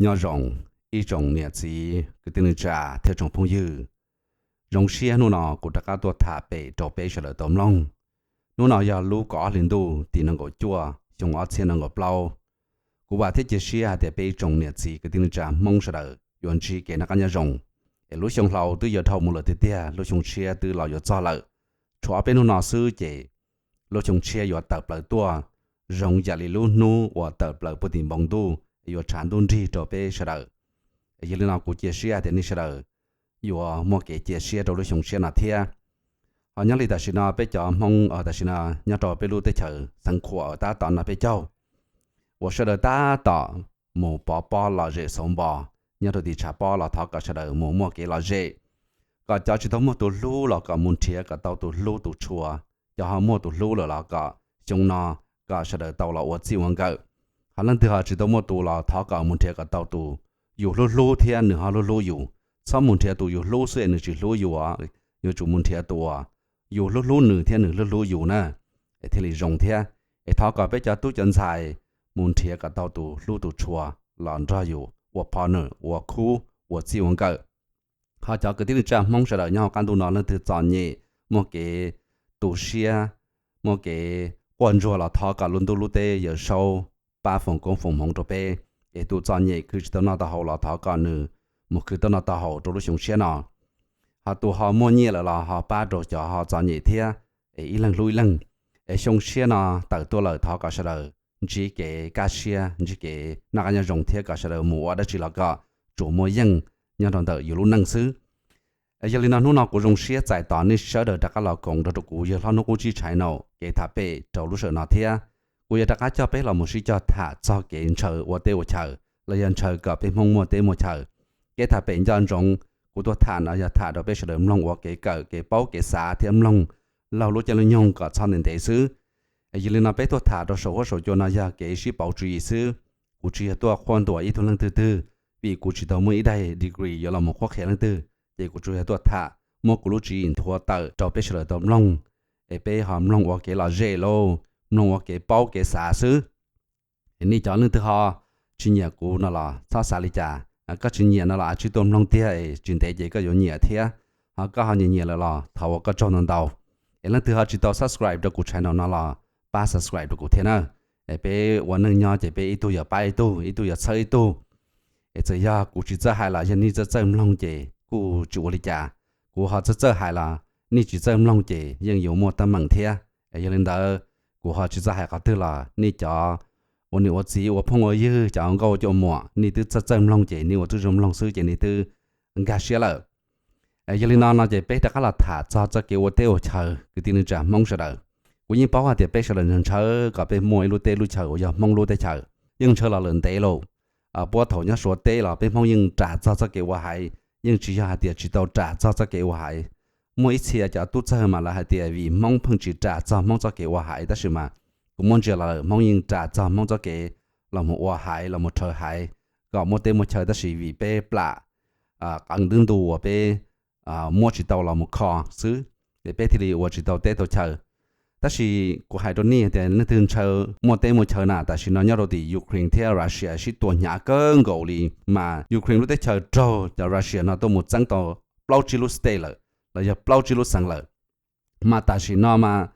Nyob zoo ib tsoom niam txiv kwv tij neej tsa thiab tsoom phooj ywg. Zoo siab hnub no kuv rov qab tuaj tham pem rau peb sawv daws tau mloog. Hnub no yog lub kaum ob hli ntuj tim nees nkaum cuaj xyoo ob txhiab nees nkaum plaub. Kuv vam thiab cia siab hais tias peb ib tsoom niam txiv kwv tij neej tsa Hmoob sawv daws yuav ntsib kev noj qab nyob zoo. Es lub xyoo hlau twb yuav dhau mus lawm tiag tiag, lub xyoo tshiab twb los yuav txog lawm. Tshuav ob peb hnub no xwb ces lub xyoo tshiab yuav tawm plaws tuaj, zoo yam li lub hnub uas tawm plaws puag tim npoo ntuj es yuav tshav ntuj nrig rau peb sawv daws. Yog li no kuv cia siab hais tias nej sawv daws yuav muaj kev cia siab rau lub xyoo tshiab no thiab. Ho nyob li tam sim no peb cov Hmoob tam sim no nyob rau peb lub teb chaws xeev Khuam tab tom no peb caug uas sawv daws tab tom mus pov pob lom zem xauv npo nyob rau tim tshav pob los thov kom sawv daws mus muaj kev lom zem, kom cov tsis tau muaj tus hlub los kom mus nrhiav kom tau tus hlub tus tshua, cov ho muaj tus hlub lawm los kom xyoo no kom sawv daws tau los ua txij ua nkawm. Ho leej twg ho tsis tau muaj tus los thov kom mus nrhiav kom tau tus yus hlub hlub thiab nws ho hlub hlub yus. Txhob mus nrhiav tus yus hlub xwb es nws tsis hlub yus, yuav tsum mus nrhiav tus uas yus hlub hlub nws thiab nws hlub hlub yus na, es thiaj li zoo thiab. Es thov kom peb cov tub cov ntxhais mus nrhiav kom tau tus hlub tus tshua los nrog yus ua partner, ua khub, ua txij ua nkawm. Ho cov kwv tij neej tsa Hmoob sawv daws nyob hauv qab ntuj no leej twg txom nyem, muaj kev tu siab, muaj kev quaj ntsuag los thov kom lub ntuj lub teb Yawm Saub pab foom koob foom hmoov rau peb, es tus txom nyem khwv tsis tau noj tau haus los thov kom nws mus khwv tau noj tau haus rau lub xyoo tshiab no. Ho tus ho muaj nyiaj lawm los ho pab rau cov ho txom nyem thiab, es ib leeg hlub ib leeg. Es xyoo tshiab no tawm tuaj lawm thov kom sawv daws ntsib kev kaj siab, ntsib kev noj qab nyob zoo thiab kom sawv daws mus ua dab tsi los kom tsuas muaj yeej nyob rau ntawm yus lub neej xwb. Yog li no hnub no kuv zoo siab txais tos nej sawv daws rov qab los koom nrog rau kuv yawg hlob Hnub Qub Tsib Channel kev tham pem rau lub sij hawm no thiab. Kuv yuav rov qab coj peb los mus sib cog tham txog kev ntshaw ua teb ua chaw los yog ntshaw kom peb Hmoob muaj teb muaj chaw. Kev tham pem nco ntsoov kuv tuaj tham no yog tham rau peb sawv daws mloog ua kev kawm kev paub kev xav thiab mloog laug lub caij lub nyoog kom txhob ntev ntev xwb. Yog li no peb tuaj tham rau saum huab saum cua no yog kev sib pauv tswv yim xwb. Kuv tsis yog tuaj qhuab ntuas ib tug leej twg twg, vim kuv tsis tau muaj ib daim degree yuav los mus qhuab qhia leej twg, ces kuv tsuas yog tuaj tham muab kuv lub tswv yim nthuav tawm rau peb sawv daws tau mloog, es peb ho mloog ua kev lom zem lauj, mloog ua kev paub kev xav xwb. Nej cov leej twg ho tsis nyiam kuv no los txhob xav li cas, koj tsis nyiam no los tsij tuaj mloog tiag es tsis ntev ces koj yuav nyiam thiab. Ho koj ho nyiam nyiam lawm los thov ua koj tsaug ntau ntau. Es leej twg ho tsis tau subscribe rau kuv channel no los pab subscribe rau kuv thiab na. Es peb ua neej nyob ces peb ib tug yog pab ib tug, ib tug yog txhawb ib tug. Es txawm yog kuv tsis txawj hais los yog nej txawj txawj mloog ces kuj tsis ua li cas. Kuv ho txawj txawj hais los nej tsis txawj mloog ces yeej yuav muaj teeb meem thiab. Es yog li ntawd, kuv ho tsis txawj hais qhov twg los nej cov ua niam ua txiv ua phooj ua ywg cov nkauj coj muam nej twb txawj txawj mloog ces nej ua tib zoo mloog xwb ces nej twb nkag siab lawm. Yog li no no ces peb rov qab los tham txog txoj kev ua teb ua chaw kwv tij neej tsa Hmoob sawv daws. Kuv yeej paub hais tias peb sawv daws ntshaw kom peb muaj ib lub teb lub chaw uas yog Hmoob lub teb chaws, yeej ntshaw los lawm ntev lauj. Puag thaum nyob Suav teb los peb Hmoob yeej ras txog txoj kev ua haiv, yeej tsis yog hais tias tsis tau ras txog txoj kev ua haiv. Muaj ib txhia cov tub txawg mas lawv hais tias vim Hmoob pheej tsis ras txog Hmoob txoj kev ua haiv, tab sis mas kuv muab ntsia los lawm Hmoob yeej ras txog Hmoob txoj kev los mus ua haiv los mus rhawv haiv kom muaj teb muaj chaw, tab sis vim peb plam qee twb ntu uas peb muab tsis tau los mus kho xwb, es peb thiaj li ua tsis tau teb tau chaw. Tab sis kuv hais rau nej tias leej twg ntshaw muaj teb muaj chaw na, tam sim no nyob rau tim Ukraine thiab Russia sib tua hnyav kawg nkaus li, mas Ukraine lub teb chaws raug cov Russia no tuaj mus txeeb tau plaub tsib lub state lawm, los yog plaub tsib lub xeev lawm. Mas tam sim no mas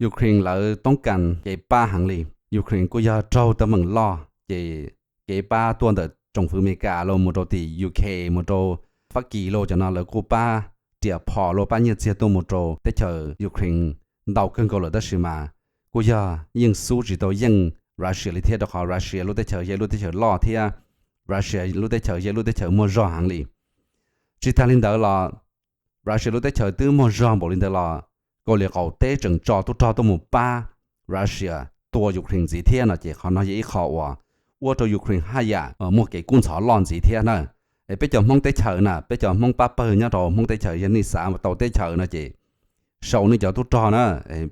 Ukraine lawv toob kas kev pab heev li. Ukraine kuj yog raug teeb meem loj ces kev pab tuaj ntawm tsoom fwv Amelikas los mus rau tim U K, mus rau Fab Kis los cov no lawv kuj pab riam phom los pab nyiaj txiag tuaj mus rau teb chaws Ukraine ntau kawg nkaus lawm, tab sis mas kuj yog yeej xub tsis tau yeej Russia li thiab, rau qhov Russia lub teb chaws yog ib lub teb chaws loj thiab Russia lub teb chaws yog ib lub teb chaws muaj zog heev li. Tsis tag li ntawd los Russia lub teb chaws twb muaj zog npaum li ntawd los Kauslim Qaum teb tseem tso tub rog tuaj mus pab Russia tua Ukraine ntxiv thiab no ces qhov no yog ib qho uas ua rau Ukraine haj yam muaj kev kub ntxhov loj ntxiv thiab na. Es peb cov Hmoob teb chaws na, peb cov Hmoob pab pawg nyob rau Hmoob teb chaws yog nej xav tau teb chaws no ces sau nej cov tub rog na,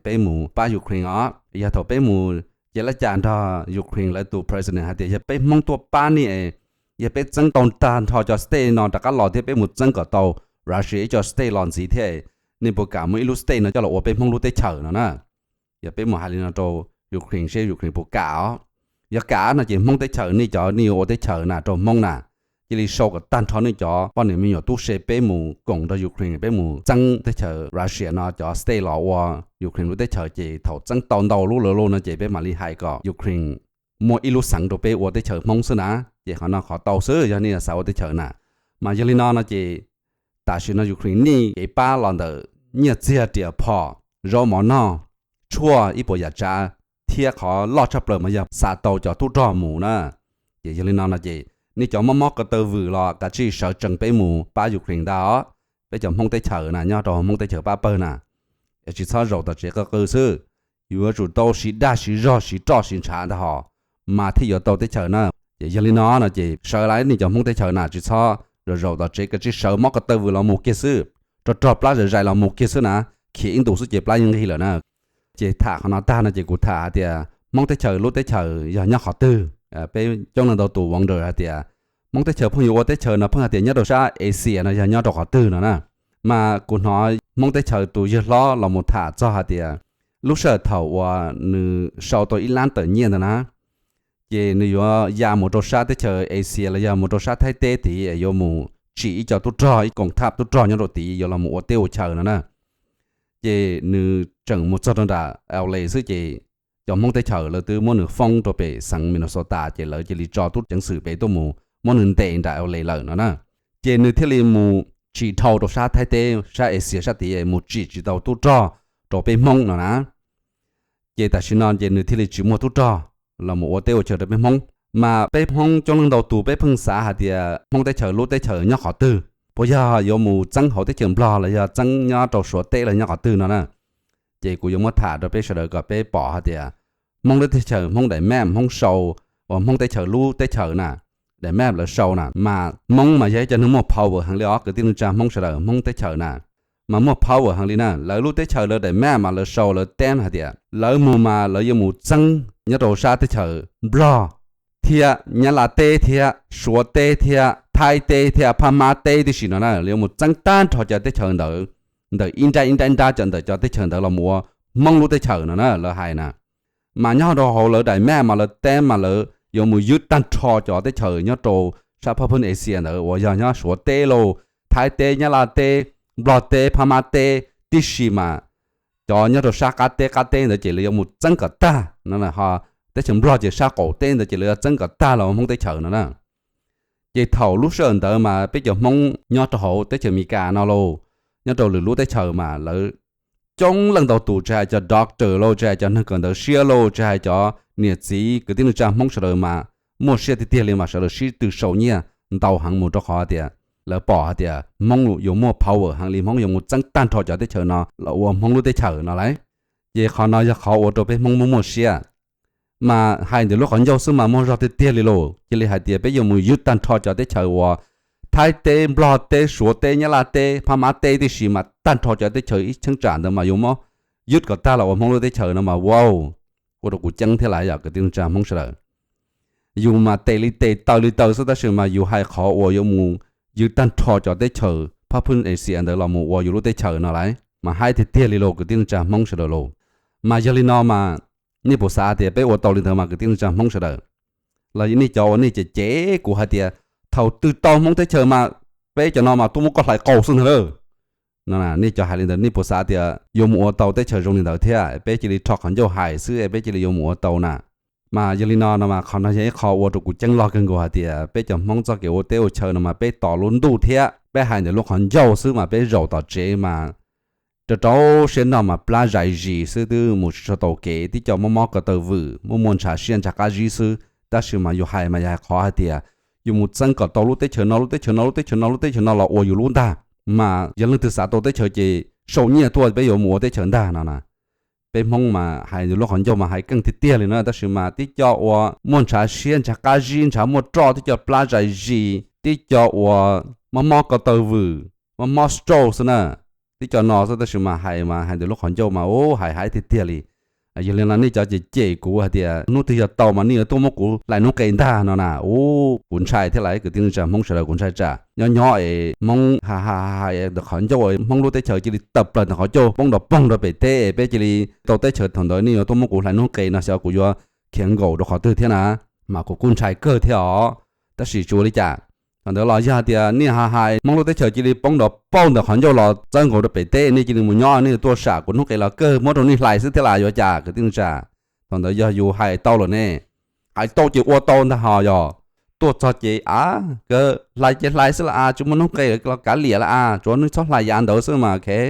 peb mus pab Ukraine os. Yog thaum peb mus ces laj cas nrog Ukraine lawv tus president hais tias yog peb Hmoob tuaj pab nej, yog peb txeeb tau tag nrho cov state no rov qab los thiab peb mus txeeb kom tau Russia ib co state los ntxiv thiab, nej puas kam muab ib lub state no coj los ua peb Hmoob lub teb chaws no na? Yog peb mus hais li no rau Ukraine seb Ukraine puas kam os. Yog kam no ces Hmoob teb chaws nej cov nej yuav ua teb chaws na rau Hmoob na, cia li sau kom tag nrho nej cov poj niam me nyuam tub se peb mus koom rau Ukraine, peb mus txeeb teb chaws Russia no cov state los ua Ukraine lub teb chaws, ces thaum txeeb tau ntau lub lawm lauj no ces peb mam li hais kom Ukraine muaj ib lub xeev rau peb ua teb chaws Hmoob xwb na. Ces qhov no qhov tau xwb yog nej xav ua teb chaws na. Mas yog li no no ces tam sim no Ukraine nej kev pab los ntawm nyiaj txiag riam phom, zaub mov noj, tshuaj ib puas yam tsav, thiab qhov loj tshaj plaws mas yog xa tau cov tub rog mus na. Ces yog li no no ces nej cov mob mob ko taw vwm los kav tsij sawv tsees peb mus pab Ukraine ntag os. Peb cov Hmoob teb chaws na, nyob rau Hmoob teb chaws pab pawg na, es tsis txhob zaum tom tsev qw qw xwb. Yuav tsum tau siv dag siv zog siv roj siv ntshav ntag hos, mas thiaj yuav tau teb chaws na. Ces yog li no no ces sawv lawm nej cov Hmoob teb chaws na, tsis txhob zaum zaum tom tsev, kav tsij sawv mob ko taw vwm los mus kiag xwb, rog rog plab zais zais los mus kiag xwb na, khiav ib ntus xwb ces plab yeej nqig lawm na. Ces tham qhov no tag no ces kuv tham hais tias Hmoob teb chaws lub teb chaws yog nyob qhov twg. Peb coob leej ntau tus wonder hais tias Hmoob teb chaws pheej yuav ua teb chaws no pheej hais tias nyob rau sab Asia no yog nyob rau qhov twg no na. Mas kuv hnov Hmoob teb chaws tus yawg hlob los mus tham txog hais tias lub sij hawm thaum uas nws sau tau ib lab tawm nyiaj ntawd na, ces nws yuav ya mus rau sab teb chaws Asia los yog mus rau sab Thaib teb tid, yuav mus tsim ib co tub rog, ib koom thaj tub rog nyob rau tid yuav los mus ua teb ua chaws no na. Ces nws tseem mus txog rau nram L A xwb ces cov Hmoob teb chaws lawv twb muab nws foob rau pem xeev Minnesota, ces lawv cia li tso tub ceev xwm pem tuaj mus muab nws ntes nram L A lawm no na. Ces nws thiaj li mus tsis dhau rau sab Thaib teb, sab Asia sab tid, mus tsim tsis tau tub rog rau peb Hmoob no na. Ces tam sim no ces nws thiaj li tsis muaj tub rog los mus ua teb ua chaw rau peb Hmoob. Mas peb Hmoob coob leej ntau tus peb pheej xav hais tias Hmoob teb chaws lub teb chaws nyob qhov twg, puas yog yuav mus txeeb hauv teb chaws Nplog los yog txeeb nyob rau Suav teb los nyob qhov twg no na. Ces kuv yuav muab tham rau peb sawv daws kom peb pom hais tias Hmoob lub teb chaws, Hmoob daim map, Hmoob sau, uas Hmoob teb chaws lub teb chaws na, daim map lawv sau na, mas Hmoob mas yog ib co neeg muaj power heev li os kwv tij neej tsa Hmoob sawv daws, Hmoob teb chaws na mas muaj power heev li na. Lawv lub teb chaws lawv daim map mas lawv sau lawv teb hais tias lawv mus mas lawv yuav mus txeeb nyob rau sab teb chaws Nplog thiab Nyab Laj teb thiab Suav teb thiab Thaib teb thiab Phab Mab teb tib si no na, lawv yuav mus txeeb tag nrho cov teb chaws ntawd, ntawm ib nrab ib nrab ib nrab cov ntawm cov teb chaws ntawd los mus ua Hmoob lub teb chaws no na lawv hais na. Mas nyob rau hauv lawv daim map mas lawv teb mas lawv yuav mus ywj tag nrho cov teb chaws nyob rau sab Phab Phwj Asia ntawd uas yog nyob Suav teb lauj, Thaib teb, Nyab Laj teb, Nplog teb, Phab Mab teb tib si mas cov nyob rau sab qab teb qab teb ntawd ces lawv yuav mus txeeb kom tag no, ho teb chaws Nplog ces sab qaum teb ntawd ces lawv yuav txeeb kom tag los ua Hmoob teb chaws no na. Ces thaum lub sij hawm ntawd mas peb cov Hmoob nyob rau hauv teb chaws Amelikas no lauj, nyob rau lwm lub teb chaws mas lawv coob leej ntau tus, tsis hais cov doctor lauj, tsis hais cov neeg kawm ntawv siab lauj, tsis hais cov niam txiv kwv tij neej tsa Hmoob sawv daws mas muaj siab tiag tiag li mas sawv daws sib tw sau nyiaj ntau heev mus rau qhov tias lawv pom hais tias Hmoob yuav muaj power heev li, Hmoob yuav mus txeeb tag nrho cov teb chaws no los ua Hmoob lub teb chaws no lauj. Ces qhov no yog qhov ua rau peb Hmoob muaj muaj siab. Mas hais ntawm lub qhov ncauj xwb mas muaj zog tiag tiag li lauj, cia li hais tias peb yuav mus ywj tag nrho cov teb chaws uas Thaib teb, Nplog teb, Suav teb, Nyab Laj teb, Phab Mab teb tib si mas tag nrho cov teb chaws ib cheeb tsam ntawd mas yuav muab ywj kom tag los ua Hmoob lub teb chaws no mas wow, ua rau kuv ceeb thiab lauj yom kwv tij neej tsa Hmoob sawv daws. Yus mas tes li tes taw li taw xwb tab sis mas yus hais qhov uas yuav mus ywj tag nrho cov teb chaws Phab Phwj Asia ntawd los mus ua yus lub teb chaws no lauj mas haib tiag tiag li lauj kwv tij neej tsa Hmoob sawv daws lauj. Mas yog li no mas nej puas xav tias peb ua tau li ntawd mas kwv tij neej tsa Hmoob sawv daws? Los nej cov uas nej cem cem kuv hais tias thaum twg tau Hmoob teb chaws mas peb cov no mas tuaj muab koj hlais qaug xwb ntag lauj. No nej cov hais li ntawd nej puas xav tias yuav mus ua tau teb chaws zoo li ntawd thiab? Peb cia li rho qhov ncauj hais xwb es peb cia li yuav mus ua tau na. Mas yog li no no mas qhov no yog ib qho ua rau kuv ceeb loj kawg nkaus hais tias peb cov Hmoob txoj kev ua teb ua chaw no mas peb tos lub ntuj thiab peb hais ntawm lub qhov ncauj xwb mas peb zaum tom tsev mas rau rau siab noj mas plab zais zis xwb twb mus tsis tau kev, tib co mob mob ko taw vwm, muaj muaj ntshav siab ntshav qab zib xwb. Tab sis mas yus hais mas yog hais qhov hais tias yus mus txeeb kom tau lub teb chaws no lub teb chaws no lub teb chaws no lub teb chaws no los ua yus lub ntag. Mas yog leej twg xav tau teb chaws ces sau nyiaj tuaj peb yuav mus ua teb chaws ntag no na. Peb Hmoob mas hais lub qhov ncauj mas hais keej tiag tiag li na, tab sis mas tib co uas muaj ntshav siab ntshav qab zib, ntshav muaj roj, tib co plab zais zis, tib co uas mob mob ko taw vwm, mob mob stroke xwb na, tib co no xwb, tab sis mas hais mas hais ntawm lub qhov ncauj mas ub hais hais tiag tiag li. Yog li no nej cov cem cem kuv hais tias hnub twg yog tau mas nej yuav tuaj muab kuv hlais noob qes ntag no na, ub kuv ntshai thiab lauj kwv tij neej tsa Hmoob sawv daws, kuv ntshai tsam nyob nyob es Hmoob hais hais ntawm qhov ncauj Hmoob lub teb chaws cia li tawm plaws ntawm qhov ncauj poob nrov poog rau pem teb es peb cia li tau teb chaws thaum ntawd nej yuav tuaj muab kuv hlais noob qes no xyov kuv yuav khiav nkaum rau qhov twg thiab na, mas kuv kuj ntshai kawg thiab os. Tab sis tsis ua li cas. Thaum ntawd los yog tias nej ho hais Hmoob lub teb chaws cia li poob nrov pauj ntawm qhov ncauj los txawb nkaus rau pem teb, nej cia li mus nyob, nej tuaj sam kuv hnub qes los kawg muab rau nej hlais xwb thiab las yuav cas kwv tij neej tsa. Thaum ntawd yog yus hais tau lawm ne, hais tau ces ua tau ntag hos yog. Tuaj txog ces a, kawg hlais ces hlais xwb las as, tsis muaj hnub qes los kav liam las as, tsuav nej txhob hlais yav ntawd xwb mas khe.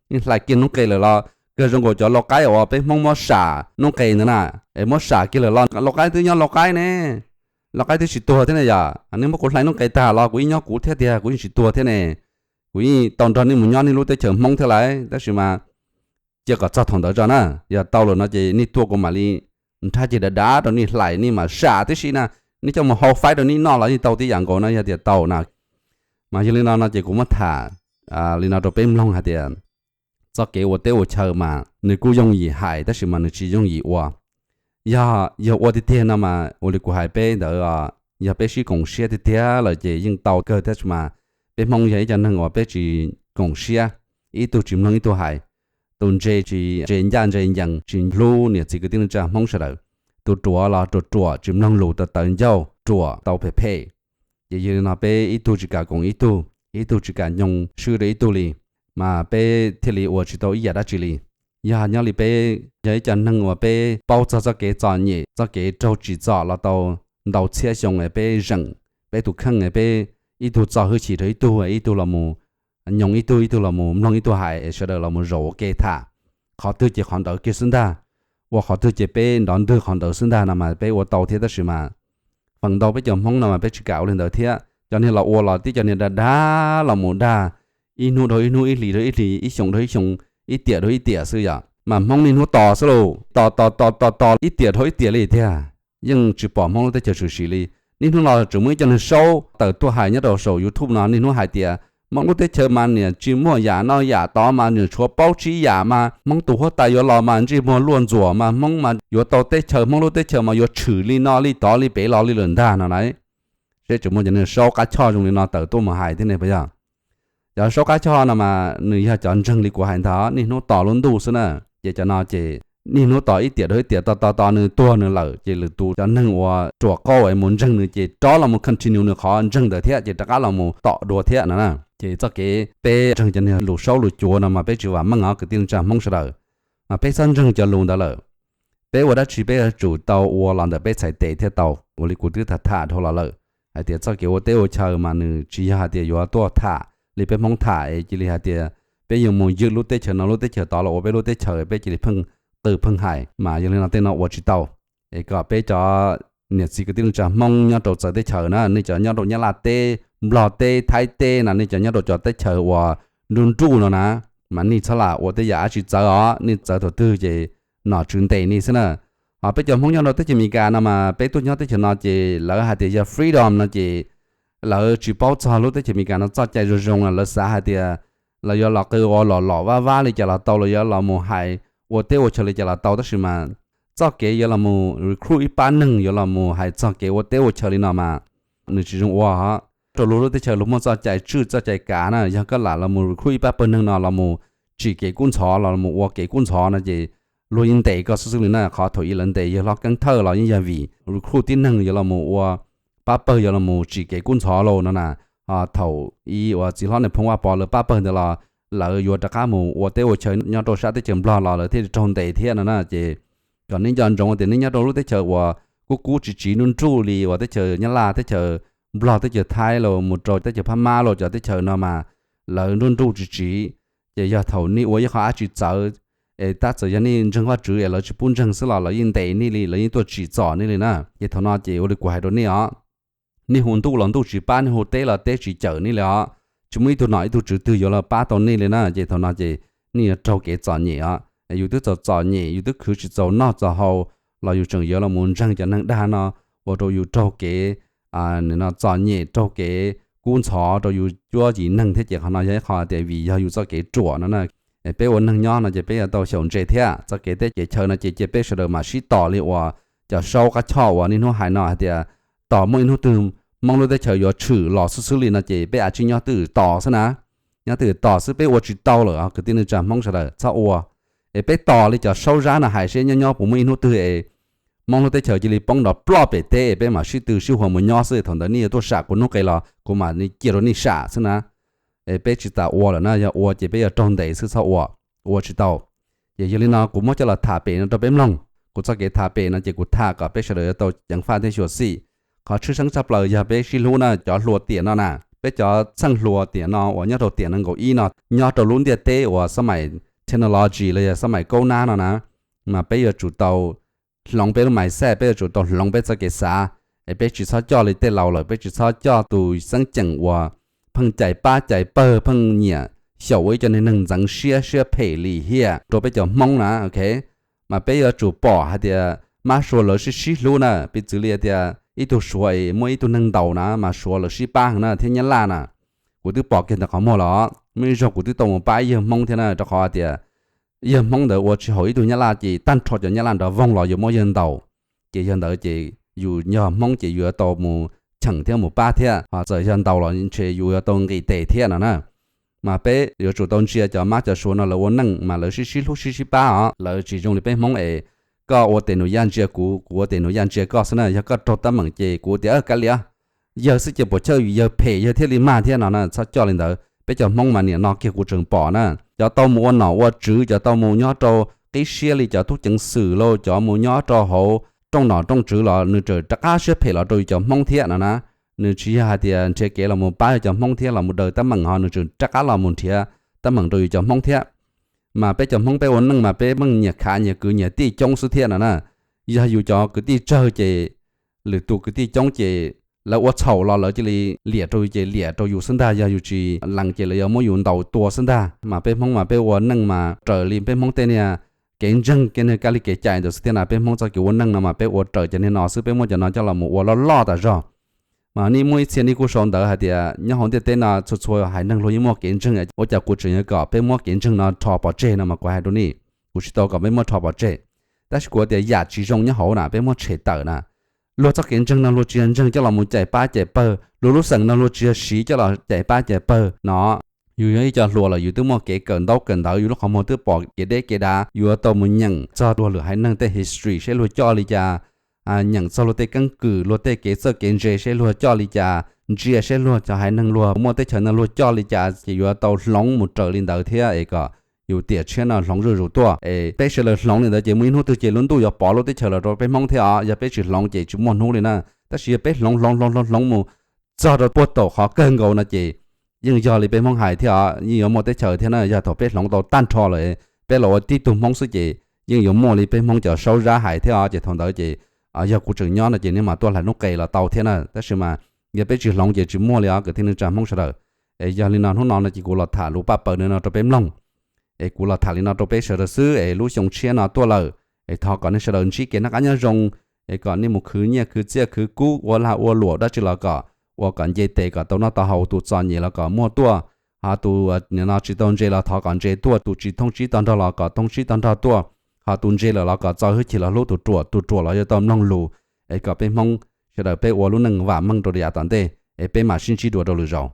Nej hlais kiag hnub qes lawm los kawg zoo nkaus cov lau qaib uas peb Hmoob muab sam hnub qes ntawd na, es muab sam kiag lawm los lau qaib twb nyob lau qaib ne, lau qaib twb tsis tuag thiab ne yom. Nej muab kuv hlais hnub qes tag los kuv yeej nyob kuv thiab tiag, kuv yeej tsis tuag thiab ne. Kuv yeej tau nrog nej mus nyob nej lub teb chaws Hmoob thiab lawm, tab sis mas cia kom txog thaum ntawd tso na, yog tau lawm no ces nej tuaj kuv mam li nrhab ceg dav dav rau nej hlais, nej mam sam tib si na, nej coj mus hau faib rau nej noj los yeej tau tib yam nkaus na, yog tias tau na. Mas yog li no no ces kuv muab tham li no rau peb mloog hais tias txoj kev ua teb ua chaw mas nws kuj yooj yim hais tab sis mas nws tsis yooj yim ua. Yog, yog ua tiag tiag no mas ua li kuv hais peb ntawd, yog peb sib koom siab tiag tiag lawm ces yeej tau kawg thiab, tab sis mas peb Hmoob yog ib co neeg uas peb tsis koom siab, ib tug tsis mloog ib tug hais, tus ntse tsis ntse ncaj ntse ncees, tsis hlub niam txiv kwv tij neej tsa Hmoob sawv daws, tus ruam los ruam ruam tsis mloog lus, tawv tawv ncauj, ruam tau phem phem. Ces yog li no peb ib tug tsis kam koom ib tug, ib tug tsis kam nyoo swb rau ib tug li, mas peb thiaj li ua tsis tau ib yam dab tsi li. Yog nyob li peb yog ib co neeg uas peb paub txog txoj kev txom nyem, txoj kev raug tsim txom los tau ntau txhiab xyoo, peb zeem peb tus kheej, peb ib tug txo hwj chim rau ib tug, ib tug los mus nyoo ib tug, ib tug los mus mloog ib tug hais, sawv daws los mus zaum ua ke tham, qhov twg ces qhov ntawd kiag xwb ntag, ua qhov twg ces peb nrov ntwg qhov ntawd xwb ntag no mas peb ua tau thiab, tab sis mas feem ntau peb cov Hmoob no mas peb tsis kam ua li ntawd thiab. Cov niag los ua los tib cov niag dag dag los mus dag, ib hnub dhau ib hnub, ib hlis dhau ib hlis, ib xyoo dhau ib xyoo, ib tiam dhau ib tiam xwb yom. Mas Hmoob niaj hnub tos xwb lauj, tos tos tos tos tos ib tiam dhau ib tiam li tiag, yeej tsis pom Hmoob lub teb chaws tshwm sim li. Niaj hnub no tseem muaj ib co neeg Saub tawm tuaj hais nyob rau saum YouTube no, niaj hnub hais tias Hmoob lub teb chaws mas niam tsis muaj yam no yam tod mas niam tshuav plaub tsib yam mas Hmoob tus huab tais yuav los mas ntsej muag luaj ntxuam mas Hmoob mas yuav tau teb chaws, Hmoob lub teb chaws mas yuav tshwm li no li tod li pem los li lawm ntag no na. Seb tseem muaj cov neeg Saub qab choj zoo li no tawm tuaj mus hais thiab ne puas yog? Cov Saub qab choj no mas nws yog cov ntseeg li kuv hais ntag, niaj hnub tos lub ntuj xwb na. Ces cov no ces niaj hnub tos ib tiam dhau ib tiam, tos tos tos nws tuag nws lawm ces lwm tus cov neeg uas ruam qauj es mus ntseeg nws ces rov los mus continue nws qhov ntseeg ntawd thiab ces rov qab los mus tom dua thiab no na. Ces txoj kev peb ntseeg cov niag lus Saub lus cuav no mas peb tsis vam meej os kwv tij neej tsa Hmoob sawv daws. Mas peb txhob ntseeg cov lus ntawd lawm. Peb ua dab tsi peb yuav tsum tau ua los ntawm peb txhais tes thiaj tau. Ua li kuv twb tham tham dhau los lawm hais tias txoj kev ua teb ua chaw mas nws tsis yog hais tias yuav tuaj tham li peb Hmoob tham es cia li hais tias peb yuav mus ywg lub teb chaws no lub teb chaws tod los ua peb lub teb chaws, peb cia li pheej qw pheej hais mas yog li no tej no ua tsis tau. Es kom peb cov niam txiv kwv tij neej tsa Hmoob nyob rau txawv teb chaws na, nej cov nyob rau Nyab Laj teb, Nplog teb, Thaib teb na, nej cov nyob rau cov teb chaws uas nruj nruj no na, mas nej txhob lam ua tej yam dab tsi txawv os, nej txawv thaum twg ces nom tswv ntes nej xwb na. Ho peb cov Hmoob nyob rau teb chaws Amelikas no mas peb tuaj nyob teb chaws no ces lawv hais tias yog freedom no ces lawv tsis paub txog lub teb chaws Amelikas no txoj cai zoo zoo, lawv xav hais tias lawv yuav los qw ua lom lom vab vab li cas los tau, lawv yuav los mus hais ua teb ua chaw li cas los tau, tab sis mas txoj kev yuav los mus recruit ib pab neeg yuav los mus hais txog kev ua teb ua chaw li no mas nws tsis zoo ua. Rau luag lub teb chaws luag muaj txoj cai tswj txoj cai kav na, yog koj lam los mus recruit ib pab pawg neeg no los mus tsim kev kub ntxhov los mus ua kev kub ntxhov no ces luag yeej ntes koj xwb xwb li na. Qhov thaum ub lawv ntes yawg hlob Keeb Thawj los yeej yog vim recruit tib neeg yuav los mus ua pab pawg yuav los mus tsim kev kub ntxhov lauj no na. Thaum ub uas txiv hlob Nais Phoo Vaj Pov lawv pab pawg ntawd los lawv yuav rov qab mus ua teb ua chaw nyob rau sab teb chaws Nplog los lawv thiaj li raug ntes thiab no na. Ces kom nej nco ntsoov tias nej nyob rau lub teb chaws uas kub kub tsiv tsiv nruj nruj li uas teb chaws Nyab Laj, teb chaws Nplog, teb chaws Thaib los mus rau teb chaws Phab Mab los cov teb chaws no mas lawv nruj nruj tsiv tsiv. Ces yog thaum nej ua ib qho dab tsi txawv es tab txawm yog nej ntseeg Vajtswv es lawv tsis pub ntseeg xwb los lawv yeej ntes nej li, lawv yeej tuaj tsim txom nej li na. Ces thaum no ces ua li kuv hais rau nej os, nej hu ntuj los ntuj tsis pab, nej hu teb los teb tsis cawm nej li os. Tsis muaj ib tug nom ib tug tswv twg yuav los pab tau nej li na. Ces thaum no ces nej yuav raug kev txom nyem os. Yus twb txom txom nyem, yus twb khwv tsis txaus noj txaus haus los yus tseem yuav los mus ntseeg cov neeg dag no ua rau yus raug kev txom nyem, raug kev kub ntxhov rau yus cuab yim neeg thiab. Ces qhov no yog ib qho tias vim yog yus txoj kev ruam no na. Peb ua neeg nyob no ces peb yuav tau xyaum ntse thiab. Txoj kev teb kev chaw no ces cia peb sawv daws mam sib tos li uas cov Saub qab choj uas niaj hnub hais no hais tias tos muaj ib hnub twg Hmoob lub teb chaws yuav tshwm los xwb xwb li no ces peb a tsij nyob twj ywm tos xwb na. Nyob twj ywm tos xwb, peb ua tsis tau lawm os kwv tij neej tsa Hmoob sawv daws, txhob ua. Es peb tos li cov Saub Zab no hais seb nyob nyob puas muaj ib hnub twg es Hmoob lub teb chaws cia li poob nrov ploj pem teb es peb mam sib tw sib huas mus nyob xwb. Thaum ntawd nej yuav tuaj sam kuv hnub qes los kuv mam cia rau nej sam xwb na. Es peb tsis tas ua lawm na, yog ua ces peb yuav raug ntes xwb, txhob ua, ua tsis tau. Ces yog li no kuv muab coj los tham pem no rau peb mloog. Kuv txoj kev tham pem no ces kuv tham kom peb sawv daws yuav tau ceev faj thiab xyuam xim. Qhov tshwj xeeb tshaj plaws yog peb sib hlub na, cov hluas tiam no na, peb cov txheej hluas tiam no uas nyob rau tiam nees nkaum ib no, nyob rau lub ntiaj teb uas xab maim technology los yog xab maim kaub nab no na, mas peb yuav tsum tau hloov peb lub mindset, peb yuav tsum tau hloov peb txoj kev xav, es peb tsis txhob coj li tej laus lawm, peb tsis txhob coj tus xeeb ceem uas pheej cais pab cais pawg, pheej nyiam xyaum ua ib co neeg ntxeev siab, siab phem lim hiam rau peb cov Hmoob na, ok. Mas peb yuav tsum pom hais tias mab suav lawv sib sib hlub na, piv txwv li tias ib tug suav es muaj ib tug neeg ntaus na mas suav lawv sib pab heev na thiab nyab laj na. Kuv twb pom kiag ntawm qhov muag los muaj ib zaug kuv twb tau mus pab ib yawg Hmoob thiab na, rau qhov tias yawg Hmoob ntawd ua tsis haum ib tug nyab laj ces tag nrho cov nyab laj nrov voog los yuav muab yawg ntaus. Ces yog ntawd ces yus yog Hmoob ces yus yuav tau mus cheem thiab mus pab thiab, ho txawm yog ntaus los ntshe yus yuav tau nqis tes thiab no na. Mas peb yuav tsum tau ntsia cov mab cov suav no lawv ua neej mas lawv sib sib hlub sib sib pab os, lawv tsis zoo li peb Hmoob es koj ua tes nus yaj ntsia kuv, kuv ua tes nus yaj ntsia koj xwb na. Yog koj raug teeb meem ces kuv tias kav liam, yawg xwb ces puas chawj, yawg phem yawg thiaj li mag thiab no na, txhob coj li ntawd. Peb cov Hmoob mas nim no kiag kuv tseem pom na, cov tau mus ua nom ua tswv, cov tau mus nyob rau qib siab li cov tub ceev xwm lauj, cov mus nyob rau hauv rooj nom rooj tswv los nws tseem rov qab siab phem los rau yus cov Hmoob thiab no na. Nws tsis yog hais tias nrhiav kev los mus pab yus cov Hmoob thiab los mus daws teeb meem, ho nws tseem rov qab los mus nrhiav teeb meem rau yus cov Hmoob thiab. Mas peb cov Hmoob peb ua neej mas peb meej nyias khav nyias kwv nyias tij coob xwb thiab no na. Yog yus cov kwv tij tsawg ces lwm tus kwv tij coob ces lawv ua txhaum los lawv cia li liam rau yus ces liam rau yus xwb ntag, yog yus tsis lees ces lawv yuav muab yus ntaus tua xwb ntag. Mas peb Hmoob mas peb ua neej mas raws li peb Hmoob tej niag kev ntseeg, kev niag kab li kev cai ntawd xwb thiab na. Peb Hmoob txoj kev ua neej no mas peb ua raws cov niag no xwb, peb muab cov no coj los mus ua loj loj tas zog. Mas nej muaj ib txhia nej kuj sau ntawv hais tias nyob hauv ntiaj teb no txhua txhua haiv neeg luag yeej muaj kev ntseeg, ua cas kuv tseem yuav kom peb muab kev ntseeg no rho pov tseg no mas kuv hais rau nej, kuv tsis tau kom peb muab rho pov tseg. Tab sis kuv tias yam tsis zoo nyob hauv na peb muab tshem tawm na. Luag txoj kev ntseeg no luag tsis yog ntseeg coj los mus cais pab cais pawg, luag lub xeem no luag tsis yog siv coj los cais pab cais pawg no. Yus yog ib co hluas los yus twb muaj kev kawm ntaub kawm ntawv, yus lub qhov muag twb pom kev deb kev dav, yus yuav tau mus nyeem txog luag lwm haiv neeg tej history seb luag coj li cas, nyeem txog luag tej keeb kwm, luag tej kev txawj kev ntse seb luag coj li cas, ntsia seb luag cov haiv neeg luag muaj teb chaws no luag coj li cas, ces yuav tau hloov mus raws li ntawd thiab es kom yus tiam tshiab no hloov zuj zus tuaj. Es peb sawv daws hloov li ntawd ces muaj ib hnub twg ces lub ntuj yuav pov lub teb chaws los rau peb Hmoob thiab os. Yog peb tsis hloov ces tsis muaj hnub li na. Tab sis yog peb hloov hloov hloov hloov hloov mus txog rau puag tom qhov kawg nkaus no ces yeej yog li peb Hmoob hais thiab os, yeej yuav muaj teb chaws thiab na. Yog thaum peb hloov tau tag nrho lawm, peb los ua tib tug Hmoob xwb ces yeej yuav muaj li peb Hmoob cov Saub Zab hais thiab os. Ces thaum ntawd ces yog kuv tseem nyob no ces nej mam tuaj hlais hnub qes los tau thiab na. Tab sis mas yog peb tsis hloov ces tsis muaj li os kwv tij neej tsa Hmoob sawv daws. Es yog li no hnub no no ces kuv los tham lus paj paws no rau peb mloog. Es kuv los tham li no rau peb sawv daws xwb es lub xyoo tshiab no tuaj lawm, es thov kom nej sawv daws ntsib kev noj qab nyob zoo, es kom nej mus khwv nyiaj khwv txiaj khwv kub ua lag ua luam dab tsi los kom ua kom nce tes kom tau noj tau haus, tus txom nyem los kom muaj tuaj, ho tus no tsis tau ntse los thov kom ntse tuaj, tus tsis thooj tsib tog nrog los kom thooj tsib tog nrog tuaj, ho tus ntse lawm los kom txo hwj chim los hlub tus ruam, tus ruam los yuav tau mloog lus. Es kom peb Hmoob sawv daws peb ua lub neej vam meej rau yav tom ntej, es peb mam sib ntsib dua rau lwm zaus.